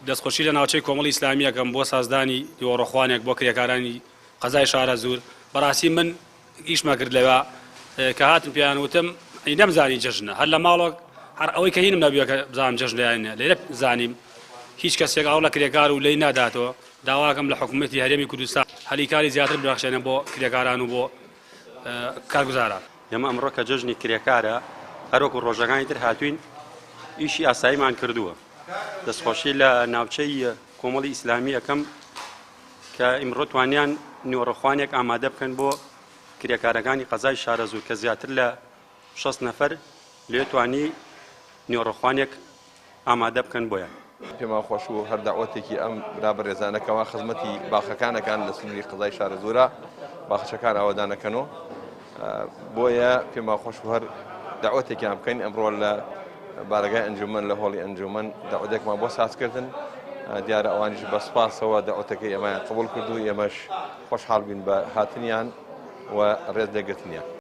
دەستخۆشی لە ناوچەی کۆمەڵی ئیسلامی ئەکەم بۆ سازدانی نیوەڕۆخوانێک بۆ کرێکارانی قەزای شارەزوور. بەڕاستی من ئیشمە کرد لەوێ کە هاتم پێیان وتم ئەی نەمزانی جەژنە هەر لە ماڵۆک هەر ئەوەی کە هینم نەبووە کە بزانم جەژنە یان نە لێرە زانیم هیچ کەسێک ئاوڕ لە کرێکار و لێی ناداتەوە داواکەم لە حکوومەتی هەرێمی کوردستان هەلی کاری زیاتر برەخشێنە بۆ کرێکاران و بۆ کارگوزاران. ئێمە ئەمڕۆ کە جەژنی کرێکارە هەروەکو ڕۆژەکانی تر هاتوین ئیشی ئاساییمان کردووە دەستخۆشی لە ناوچەی کۆمەڵی ئیسلامی ئەەکەم کە ئیمڕۆ توانیان نیوەڕۆخوانێک ئامادە بکەن بۆ کرێکارەکانی قەزای شارەزوور کە زیاتر لە 60 نەفەر لێ توانی نیوەڕۆخوانێک ئامادە بکەن بۆیان. پێمان خۆش بوو هەر دەعوەتێکی ئەم برا بەرێزانە کەوا خزمەتی باخەکان ئەکان لە سنووری قەزای شارەزوورە باخچەکان ئاوەدان ئەکەن و بۆیە پێمان خۆش بوو هەر دەعوەتێکیان بکەین ئەمڕۆ لە بارەگای ئەنجومەن لە هۆڵی ئەنجومەن دەعوەتێکمان بۆ سازکردن دیارە ئەوانیش بە سپاسەوە دەعوەتەکەی ئێمەیان قبوڵ کرد و ئێمەش خۆشحاڵ بووین بە هاتنیان و ڕێز لێگرتنیان.